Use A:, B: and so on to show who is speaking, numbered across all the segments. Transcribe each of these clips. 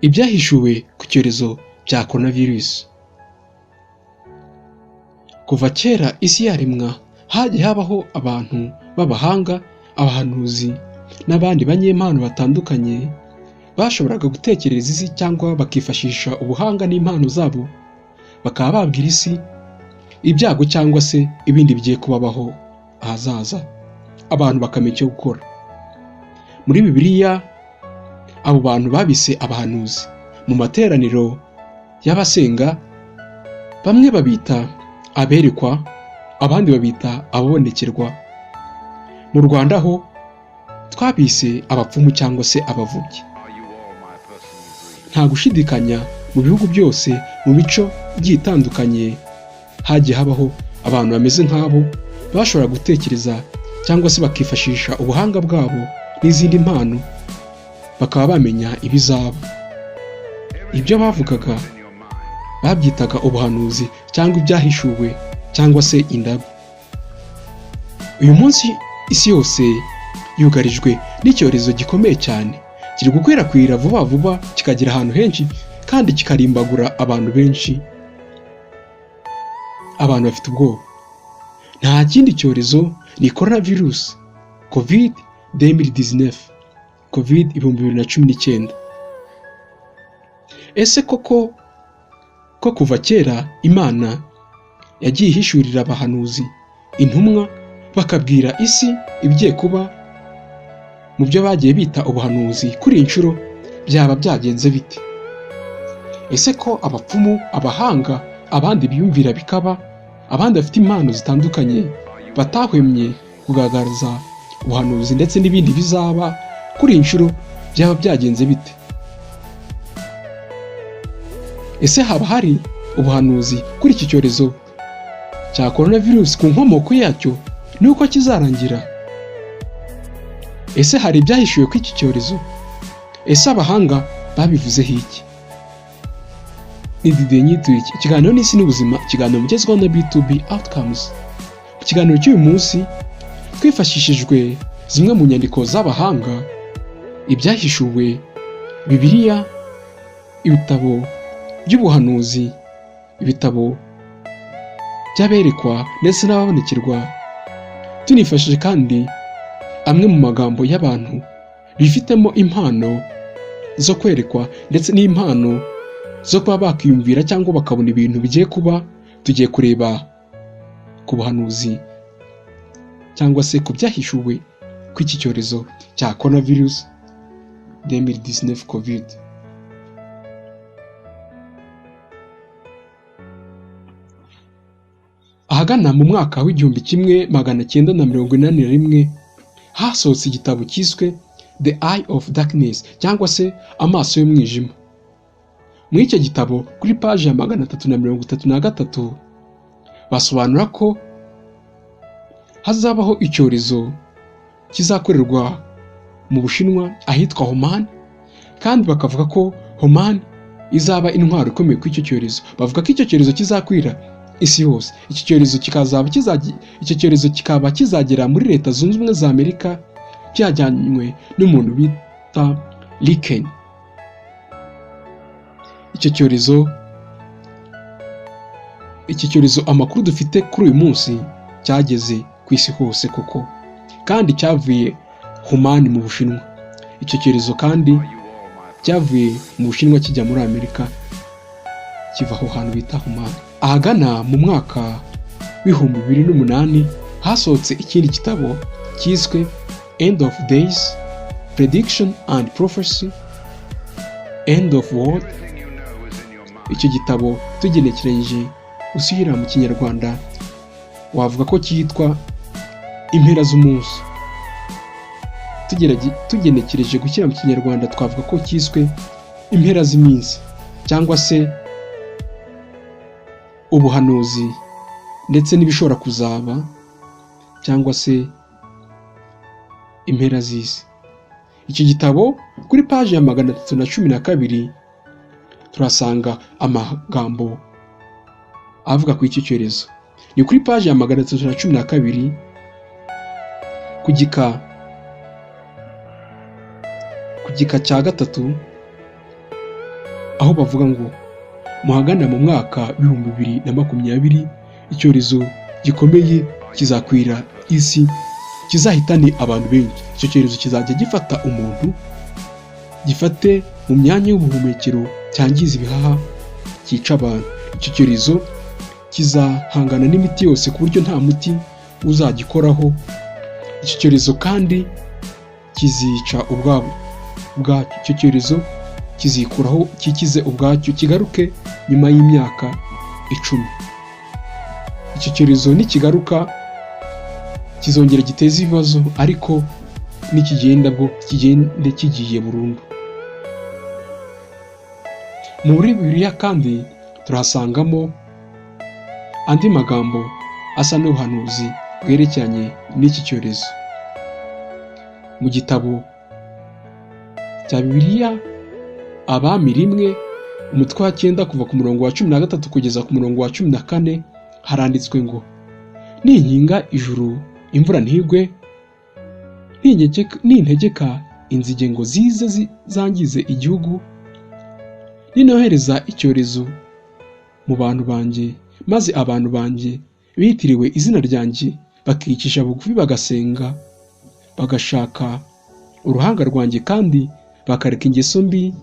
A: Ibyahishuwe ku cyorezo cya coronavirus. Kuva kera isi yaremwa, hagiye habaho abantu b'abahanga, abahanuzi n'abandi banyempano batandukanye bashoboraga gutekereza isi cyangwa bakifashisha ubuhanga n'impano zabo, bakaba babwira isi ibyago cyangwa se ibindi bigiye kubabaho ahazaza, abantu bakamenya icyo gukora. Muri Bibiliya abo bantu babise abahanuzi. Mu materaniro y'abasenga bamwe babita aberekwa, abandi babita ababonekerwa. Mu Rwanda ho twabise abapfumu cyangwa se abavubyi. Nta gushidikanya, mu bihugu byose, mu mico igiye itandukanye, hagiye habaho abantu bameze nk'abo bashobora gutekereza cyangwa se bakifashisha ubuhanga bwabo n'izindi mpano, bakaba bamenya ibizaba. Ibyo bavugaga babyitaga ubuhanuzi cyangwa ibyahishuwe cyangwa se indabo. Uyu munsi isi yose yugarijwe n'icyorezo gikomeye cyane, kiri gukwirakwira vuba vuba kikagera ahantu henshi kandi kikarimbagura abantu benshi. Abantu bafite ubwoba. Nta kindi cyorezo, ni coronavirus, covid 2019, covid 2019. Ese koko ko kuva kera Imana yagiye ihishurira abahanuzi, intumwa, bakabwira isi ibigiye kuba mu byo bagiye bita ubuhanuzi, kuri iyi nshuro byaba byagenze bite? Ese ko abapfumu, abahanga, abandi biyumvira bikaba, abandi bafite impano zitandukanye batahwemye kugaragaza ubuhanuzi ndetse n'ibindi bizaba, kuri iyi nshuro byaba byagenze bite? Ese haba hari ubuhanuzi kuri iki cyorezo cya coronavirus, ku nkomoko yacyo n'uko kizarangira? Ese hari ibyahishuwe kuri iki cyorezo? Ese abahanga babivuzeho iki? Ni Didier Nyituriki, ikiganiro n'isi n'ubuzima, ikiganiro mugezweho na B2B Outcomes. Mu kiganiro cy'uyu munsi twifashishijwe zimwe mu nyandiko z'abahanga, ibyahishuwe, Bibiliya, ibitabo by'ubuhanuzi, ibitabo by'aberekwa ndetse n'ababonekerwa. Tunifashishije kandi amwe mu magambo y'abantu bifitemo impano zo kwerekwa ndetse n'impano zo kuba bakwiyumvira cyangwa bakabona ibintu bigiye kuba. Tugiye kureba ku buhanuzi cyangwa se ku byahishuwe ku iki cyorezo cya coronavirus 2019 covid. Ahagana mu mwaka w'1981 hasohotse igitabo cyiswe The Eye of Darkness cyangwa se amaso y'umwijima. Muri icyo gitabo, kuri paji ya 333, basobanura ko hazabaho icyorezo kizakorerwa mu Bushinwa ahitwa Wuhan, kandi bakavuga ko Wuhan izaba intwaro ikomeye kuri icyo cyorezo. Bavuga ko icyo cyorezo kizakwira isi yose. Icyo cyorezo kikazaba icyo cyorezo kikaba kizagera muri Leta Zunze Ubumwe za Amerika cyajyanywe n'umuntu bita Liken. Icyo cyorezo amakuru dufite kuri uyu munsi cyageze ku isi hose koko, kandi cyavuye Wuhan mu Bushinwa. Icyo cyorezo kandi cyavuye mu Bushinwa kijya muri Amerika, kiva aho hantu bita Wuhan. Ahagana mu mwaka w'2008 hasohotse ikindi gitabo cyiswe End of Days Prediction and Prophecy, End of World. Icyo gitabo tugenekereje usubira mu Kinyarwanda wavuga ko cyitwa Impera z'umunsi. Tugenekereje gushyira mu Kinyarwanda twavuga ko cyiswe Impera z'iminsi cyangwa se ubuhanuzi ndetse n'ibishobora kuzaba cyangwa se impera z'isi. Iki gitabo kuri paji ya 312 turasanga amagambo avuga ku iki cyorezo. Ni kuri paji ya 312 ku gika cya gatatu. aho bavuga ngo muhagana mu mwaka 2020 icyorezo gikomeye kizakwira isi, kizahitane abantu benshi. Icyo cyorezo kizajya gifata umuntu, gifate mu myanya y'ubuhumekero, cyangiza ibihaha, cyica abantu. Icyo cyorezo kizahangana n'imiti yose ku buryo nta muti uzagikoraho. Icyo cyorezo kandi kizica ubwabo ubwacyo. Icyo cyorezo kizikuraho, kikize ubwacyo, kigaruke nyuma y'imyaka 10. Icyo cyorezo nikigaruka kizongera giteze ibibazo, ariko nikigenda bwo kigende kigiye burundu. Muri Bibiliya kandi turahasangamo andi magambo asa n'ubuhanuzi bwerekeranye n'iki cyorezo. Mu gitabo cya Bibiliya Abami 1, umutwe wa 9, kuva ku murongo wa 13 kugeza ku murongo wa 14, haranditswe ngo: ninkinga ijuru imvura ntigwe, nintegeka inzige ngo zize zangize igihugu, ninohereza icyorezo mu bantu banjye, maze abantu banjye bitiriwe izina ryanjye bakicisha bugufi, bagasenga, bagashaka uruhanga rwanjye, kandi bakareka ingeso mbi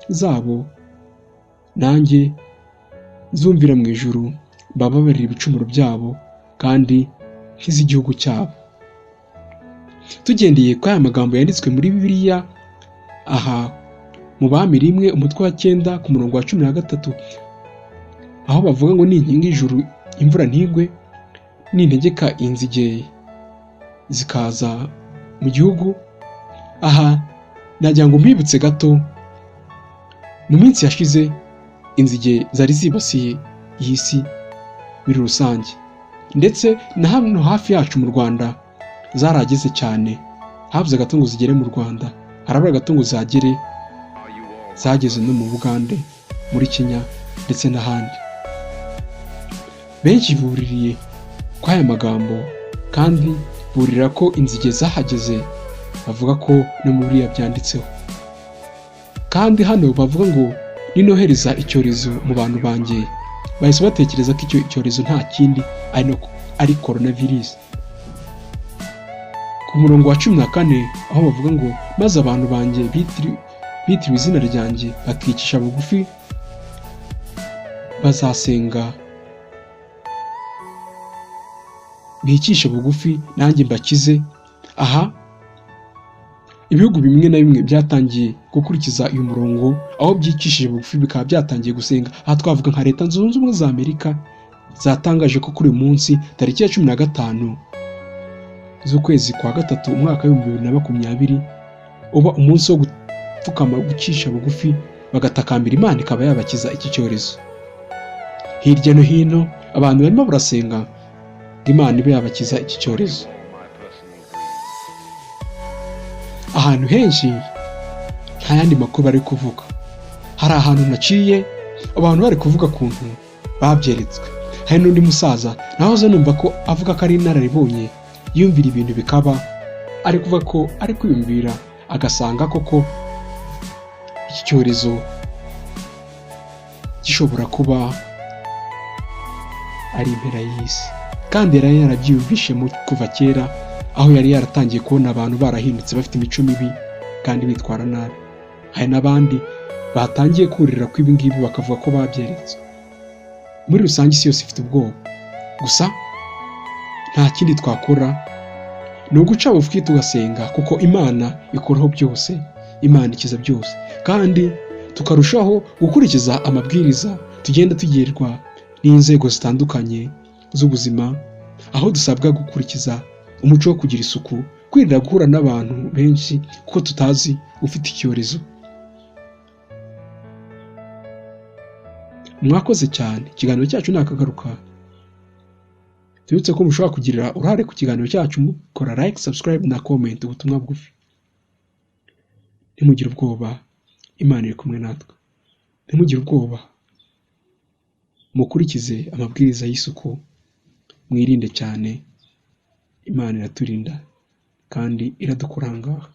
A: zabo, nanjye nzumvira mu ijuru, mbababarira ibicumuro byabo kandi nkize igihugu cyabo. Tugendeye kuri aya magambo yanditswe muri Bibiliya aha mu Bami 1, umutwe wa 9, ku murongo wa 13, aho bavuga ngo ninkinga ijuru imvura ntigwe, nintegeka inzige zikaza mu gihugu. Aha nagira ngo mbibutse gato, mu minsi yashize inzige zari zibasiye iyi si muri rusange, ndetse na hano hafi yacu mu Rwanda zarageze cyane. Habuze gato ngo zigere mu Rwanda, harabura gato ngo zagere, zageze no mu Bugande, muri Kenya ndetse n'ahandi. Benshi buririye kuri aya magambo kandi burira ko inzige zahageze, bavuga ko no muri biriya byanditseho. Kandi hano bavuga ngo ninohereza icyorezo mu bantu banjye, bahise batekereza ko icyo cyorezo nta kindi ari coronavirus. Ku murongo wa 14, aho bavuga ngo maze abantu banjye bitiriwe izina ryanjye bakicisha bugufi, bazasenga, bicishe bugufi, nanjye mbakize. Aha ibihugu bimwe na bimwe byatangiye gukurikiza uyu murongo, aho byicishije bugufi bikaba byatangiye gusenga. Aha twavuga nka Leta Zunze Ubumwe za Amerika zatangaje ko kuri uyu munsi tariki ya 15 z'ukwezi kwa 3 umwaka 2020 uba umunsi wo gupfukama, gucisha bugufi, bagatakambira Imana ikaba yabakiza iki cyorezo. Hirya no hino abantu barimo barasenga ngo Imana ibe yabakiza iki cyorezo. Ahantu henshi nta yandi makuru bari kuvuga. Hari ahantu naciye abantu bari kuvuga kuntu babyeretswe. Hari n'undi musaza nahoze numva ko avuga ko ari inararibonye, yumvira ibintu bikaba, ari kuvuga ko ari kwiyumvira agasanga koko iki cyorezo gishobora kuba ari impera y'isi. Kandi yari yarabyiyumvishemo kuva kera, aho yari yaratangiye kubona abantu barahindutse bafite imico mibi kandi bitwara nabi. Hari n'abandi batangiye kurira ko ibi ngibi bakavuga ko babyeretswe. Muri rusange isi yose ifite ubwoba, gusa nta kindi twakora ni uguca bugufi tugasenga, kuko Imana ikuraho byose, Imana ikiza byose, kandi tukarushaho gukurikiza amabwiriza tugenda tugirwa n'inzego zitandukanye z'ubuzima, aho dusabwa gukurikiza umuco wo kugira isuku, kwirinda guhura n'abantu benshi kuko tutazi ufite icyorezo. Mwakoze cyane, ikiganiro cyacu nakagaruka. Tubibutse ko mushobora kugira uruhare ku kiganiro cyacu mukora like, subscribe na comment, ubutumwa bugufi. Ntimugire ubwoba, Imana iri kumwe natwe. Ntimugire ubwoba, mukurikize amabwiriza y'isuku, mwirinde cyane. Imana iraturinda kandi iradukura aha ngaha.